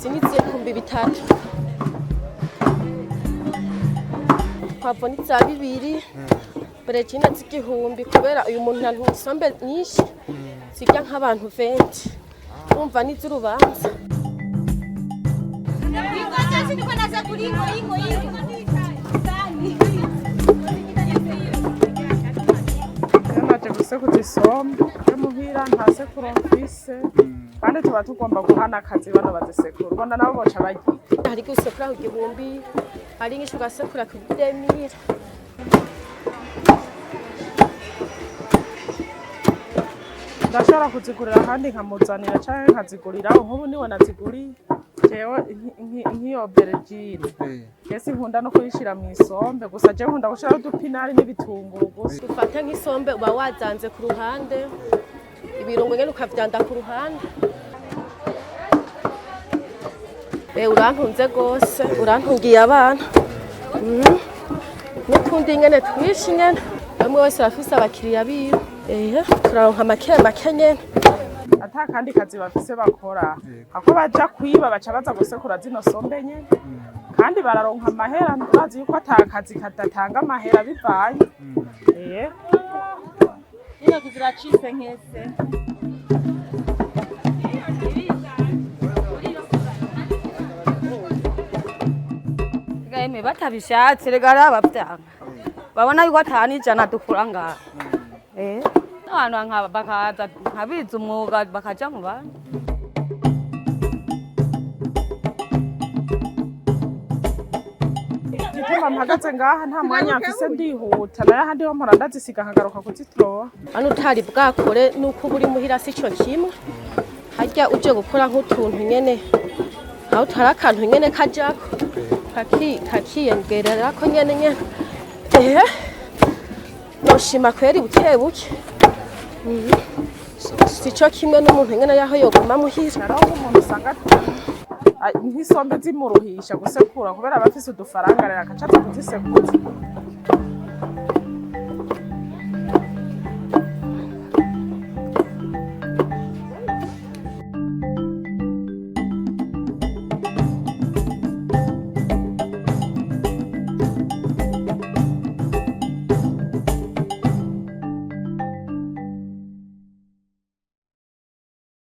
Izi ni 3000. Pavo ni za 2, berejine z'igihumbi kubera uyu muntu nta isombe nyinshi zirya nk'abantu 20. Urumva ni iz'urubanza. Yamaze gusekuza isombe yo muhira, nta sekuro mfise, kandi tuba tugomba guhana akazi bano bazisekura, ubona nabo boca bagira. Hari igihe usekura ku 1000, hari igihe ugasekura ku 2000. Ndashobora kuzigurira ahandi nkamuzanira canke nkazigurira nk'ubu niwe naziguriye jewe nk'iyo berejine. Ese nkunda no kuyishira mw'isombe gusa, jewe nkunda gushiraho udupinari n'ibitunguru gusa. Dufate nk'isombe uba wazanze ku ruhande, ibirungo nyene ukavyanda ku ruhande. Urantunze gose, urantungiye abana. N'utundi nyene twinshi nyene, bamwe wese arafise abakiriya biwe. Ehe, turaronka make make nyene. Ata kandi kazi bafise bakora, ako baja kwiba baca baza gusekura zino sombe nyene, kandi bararonka amahera. Urazi yuko ata kazi kadatanga amahera bivanye. Intoki ziracitse nkese. Eme batabishatse rega ari abavyanga babona yuko ata n'ijana dukura ngaha. Abantu bakaza nkabiza umwuga bakaja mu bandi. Igituma mpagaze ngaha, nta mwanya mfise, ndihuta, nayo ahandi ho mpora ndazisiga nkagaruka kuzitora. Hano utari bwakore nuko uba uri muhira sico kimwe. Harya uje gukora nk'utuntu nyene, aho utari akantu nyene kajako kakiyongererako nyene nyene. Ehe, noshima kweri buke buke. Sico kimwe n'umuntu nyene yaho yoguma muhira. Hariho nk'umuntu usanga nk'isombe zimuruhisha gusekura kubera aba afise udufaranga, rero agaca aza kuzisekuza.